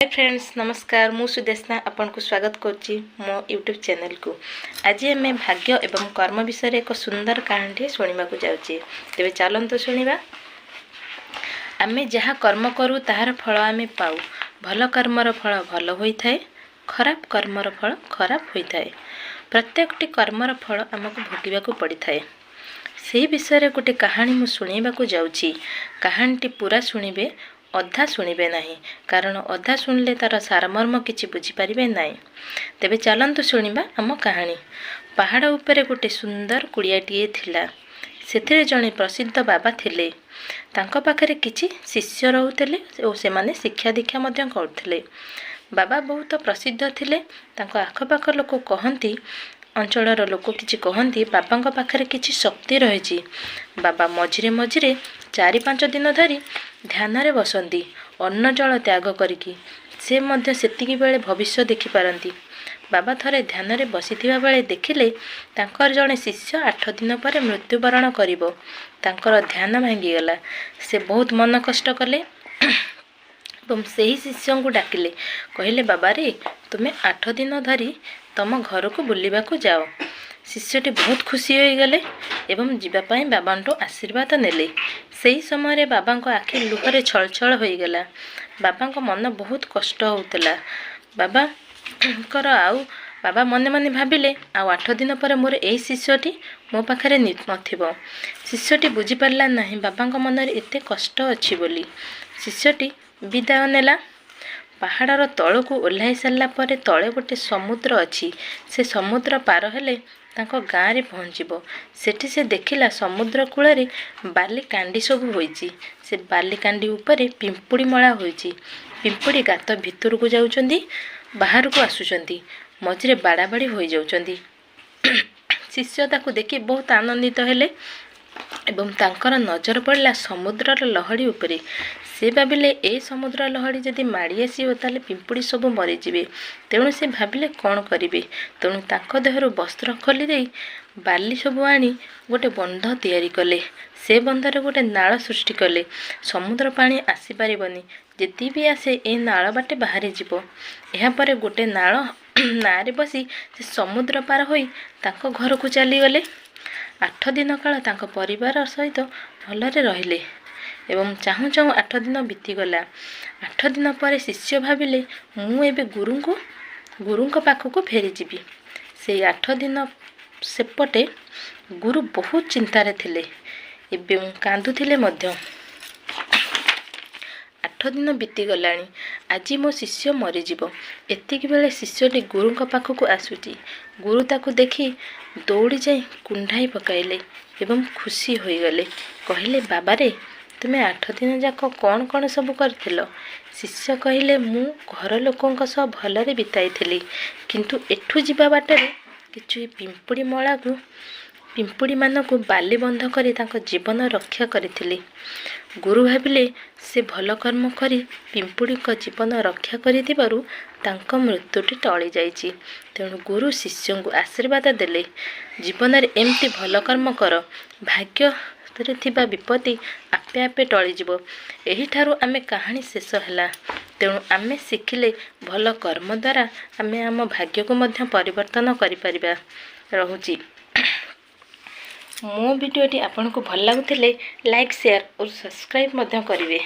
High friends, ନମସ୍କାର। ମୁଁ ସୁଦେଶନା ଆପଣଙ୍କୁ ସ୍ୱାଗତ କରୁଛି ମୋ ୟୁଟ୍ୟୁବ୍ ଚ୍ୟାନେଲକୁ। ଆଜି ଆମେ ଭାଗ୍ୟ ଏବଂ କର୍ମ ବିଷୟରେ ଏକ ସୁନ୍ଦର କାହାଣୀଟିଏ ଶୁଣିବାକୁ ଯାଉଛେ। ତେବେ ଚାଲନ୍ତୁ ଶୁଣିବା। ଆମେ ଯାହା କର୍ମ କରୁ, ତାହାର ଫଳ ଆମେ ପାଉ। ଭଲ କର୍ମର ଫଳ ଭଲ ହୋଇଥାଏ, ଖରାପ କର୍ମର ଫଳ ଖରାପ ହୋଇଥାଏ। ପ୍ରତ୍ୟେକଟି କର୍ମର ଫଳ ଆମକୁ ଭୋଗିବାକୁ ପଡ଼ିଥାଏ। ସେହି ବିଷୟରେ ଗୋଟେ କାହାଣୀ ମୁଁ ଶୁଣାଇବାକୁ ଯାଉଛି। କାହାଣୀଟି ପୁରା ଶୁଣିବେ, ଅଧା ଶୁଣିବେ ନାହିଁ, କାରଣ ଅଧା ଶୁଣିଲେ ତା'ର ସାରମର୍ମ କିଛି ବୁଝିପାରିବେ ନାହିଁ। ତେବେ ଚାଲନ୍ତୁ ଶୁଣିବା ଆମ କାହାଣୀ। ପାହାଡ଼ ଉପରେ ଗୋଟେ ସୁନ୍ଦର କୁଡ଼ିଆଟିଏ ଥିଲା। ସେଥିରେ ଜଣେ ପ୍ରସିଦ୍ଧ ବାବା ଥିଲେ। ତାଙ୍କ ପାଖରେ କିଛି ଶିଷ୍ୟ ରହୁଥିଲେ ଓ ସେମାନେ ଶିକ୍ଷା ଦୀକ୍ଷା ମଧ୍ୟ କରୁଥିଲେ। ବାବା ବହୁତ ପ୍ରସିଦ୍ଧ ଥିଲେ। ତାଙ୍କ ଆଖପାଖ ଲୋକ କହନ୍ତି, ଅଞ୍ଚଳର ଲୋକ କିଛି କହନ୍ତି, ବାବାଙ୍କ ପାଖରେ କିଛି ଶକ୍ତି ରହିଛି। ବାବା ମଝିରେ ମଝିରେ 4-5 ଦିନ ଧରି ଧ୍ୟାନରେ ବସନ୍ତି, ଅନ୍ନ ଜଳ ତ୍ୟାଗ କରିକି। ସେ ମଧ୍ୟ ସେତିକି ବେଳେ ଭବିଷ୍ୟ ଦେଖିପାରନ୍ତି। ବାବା ଥରେ ଧ୍ୟାନରେ ବସିଥିବା ବେଳେ ଦେଖିଲେ, ତାଙ୍କର ଜଣେ ଶିଷ୍ୟ 8 ଦିନ ପରେ ମୃତ୍ୟୁବରଣ କରିବ। ତାଙ୍କର ଧ୍ୟାନ ଭାଙ୍ଗିଗଲା। ସେ ବହୁତ ମନ କଷ୍ଟ କଲେ ଏବଂ ସେହି ଶିଷ୍ୟଙ୍କୁ ଡାକିଲେ। କହିଲେ, "ବାବାରେ, ତୁମେ 8 ଦିନ ଧରି ତମ ଘରକୁ ବୁଲିବାକୁ ଯାଅ।" ଶିଷ୍ୟଟି ବହୁତ ଖୁସି ହୋଇଗଲେ ଏବଂ ଯିବା ପାଇଁ ବାବାଙ୍କଠୁ ଆଶୀର୍ବାଦ ନେଲେ। ସେହି ସମୟରେ ବାବାଙ୍କ ଆଖି ଲୁହରେ ଛଳଛଳ ହୋଇଗଲା। ବାବାଙ୍କ ମନ ବହୁତ କଷ୍ଟ ହେଉଥିଲା ବାବାଙ୍କର। ଆଉ ବାବା ମନେ ମନେ ଭାବିଲେ, ଆଉ 8 ଦିନ ପରେ ମୋର ଏଇ ଶିଷ୍ୟଟି ମୋ ପାଖରେ ନଥିବ। ଶିଷ୍ୟଟି ବୁଝିପାରିଲା ନାହିଁ ବାବାଙ୍କ ମନରେ ଏତେ କଷ୍ଟ ଅଛି ବୋଲି। ଶିଷ୍ୟଟି ବିଦାୟ ନେଲା। ପାହାଡ଼ର ତଳକୁ ଓହ୍ଲାଇ ସାରିଲା ପରେ ତଳେ ଗୋଟେ ସମୁଦ୍ର ଅଛି। ସେ ସମୁଦ୍ର ପାର ହେଲେ ତାଙ୍କ ଗାଁରେ ପହଞ୍ଚିବ। ସେଠି ସେ ଦେଖିଲା, ସମୁଦ୍ର କୂଳରେ ବାଲି କାଣ୍ଡି ସବୁ ହୋଇଛି। ସେ ବାଲି କାଣ୍ଡି ଉପରେ ପିମ୍ପୁଡ଼ି ମଳା ହୋଇଛି। ପିମ୍ପୁଡ଼ି ଗାତ ଭିତରକୁ ଯାଉଛନ୍ତି, ବାହାରକୁ ଆସୁଛନ୍ତି, ମଝିରେ ବାଡ଼ାବାଡ଼ି ହୋଇଯାଉଛନ୍ତି। ଶିଷ୍ୟ ତାକୁ ଦେଖି ବହୁତ ଆନନ୍ଦିତ ହେଲେ ଏବଂ ତାଙ୍କର ନଜର ପଡ଼ିଲା ସମୁଦ୍ରର ଲହଡ଼ି ଉପରେ। ସେ ଭାବିଲେ, ଏ ସମୁଦ୍ର ଲହଡ଼ି ଯଦି ମାଡ଼ି ଆସିବ, ତାହେଲେ ପିମ୍ପୁଡ଼ି ସବୁ ମରିଯିବେ। ତେଣୁ ସେ ଭାବିଲେ କ'ଣ କରିବେ। ତେଣୁ ତାଙ୍କ ଦେହରୁ ବସ୍ତ୍ର ଖୋଲି ଦେଇ ବାଲି ସବୁ ଆଣି ଗୋଟେ ବନ୍ଧ ତିଆରି କଲେ। ସେ ବନ୍ଧରେ ଗୋଟେ ନାଳ ସୃଷ୍ଟି କଲେ। ସମୁଦ୍ର ପାଣି ଆସିପାରିବନି, ଯଦି ବି ଆସେ ଏ ନାଳ ବାଟେ ବାହାରିଯିବ। ଏହାପରେ ଗୋଟେ ନାଳ ନାଆରେ ବସି ସେ ସମୁଦ୍ର ପାର ହୋଇ ତାଙ୍କ ଘରକୁ ଚାଲିଗଲେ। 8 ଦିନ କାଳ ତାଙ୍କ ପରିବାର ସହିତ ଭଲରେ ରହିଲେ ଏବଂ ଚାହୁଁ ଚାହୁଁ 8 ଦିନ ବିତିଗଲା। 8 ଦିନ ପରେ ଶିଷ୍ୟ ଭାବିଲେ, ମୁଁ ଏବେ ଗୁରୁଙ୍କ ପାଖକୁ ଫେରିଯିବି। ସେଇ 8 ଦିନ ସେପଟେ ଗୁରୁ ବହୁତ ଚିନ୍ତାରେ ଥିଲେ ଏବଂ କାନ୍ଦୁଥିଲେ ମଧ୍ୟ। 8 ଦିନ ବିତିଗଲାଣି, ଆଜି ମୋ ଶିଷ୍ୟ ମରିଯିବ। ଏତିକି ବେଳେ ଶିଷ୍ୟଟି ଗୁରୁଙ୍କ ପାଖକୁ ଆସୁଛି। ଗୁରୁ ତାକୁ ଦେଖି ଦୌଡ଼ି ଯାଇ କୁଣ୍ଢାଇ ପକାଇଲେ ଏବଂ ଖୁସି ହୋଇଗଲେ। କହିଲେ, "ବାବାରେ, ତୁମେ 8 ଦିନ ଯାକ କ'ଣ କ'ଣ ସବୁ କରିଥିଲ?" ଶିଷ୍ୟ କହିଲେ, "ମୁଁ ଘର ଲୋକଙ୍କ ସହ ଭଲରେ ବିତାଇଥିଲି, କିନ୍ତୁ ଏଠୁ ଯିବା ବାଟରେ କିଛି ପିମ୍ପୁଡ଼ି ମଳାକୁ ପିମ୍ପୁଡ଼ିମାନଙ୍କୁ ବାଲି ବନ୍ଧ କରି ତାଙ୍କ ଜୀବନ ରକ୍ଷା କରିଥିଲି।" ଗୁରୁ ଭାବିଲେ, ସେ ଭଲ କର୍ମ କରି ପିମ୍ପୁଡ଼ିଙ୍କ ଜୀବନ ରକ୍ଷା କରିଥିବାରୁ ତାଙ୍କ ମୃତ୍ୟୁଟି ଟଳି ଯାଇଛି। ତେଣୁ ଗୁରୁ ଶିଷ୍ୟଙ୍କୁ ଆଶୀର୍ବାଦ ଦେଲେ, ଜୀବନରେ ଏମିତି ଭଲ କର୍ମ କର, ଭାଗ୍ୟରେ ଥିବା ବିପତ୍ତି ଆପେ ଆପେ ଟଳିଯିବ। ଏହିଠାରୁ ଆମେ କାହାଣୀ ଶେଷ ହେଲା। ତେଣୁ ଆମେ ଶିଖିଲେ, ଭଲ କର୍ମ ଦ୍ୱାରା ଆମେ ଆମ ଭାଗ୍ୟକୁ ମଧ୍ୟ ପରିବର୍ତ୍ତନ କରିପାରିବା। ରହୁଛି। ମୋ ଭିଡ଼ିଓଟି ଆପଣଙ୍କୁ ଭଲ ଲାଗୁଥିଲେ ଲାଇକ୍, ସେୟାର ଓ ସବସ୍କ୍ରାଇବ୍ ମଧ୍ୟ କରିବେ।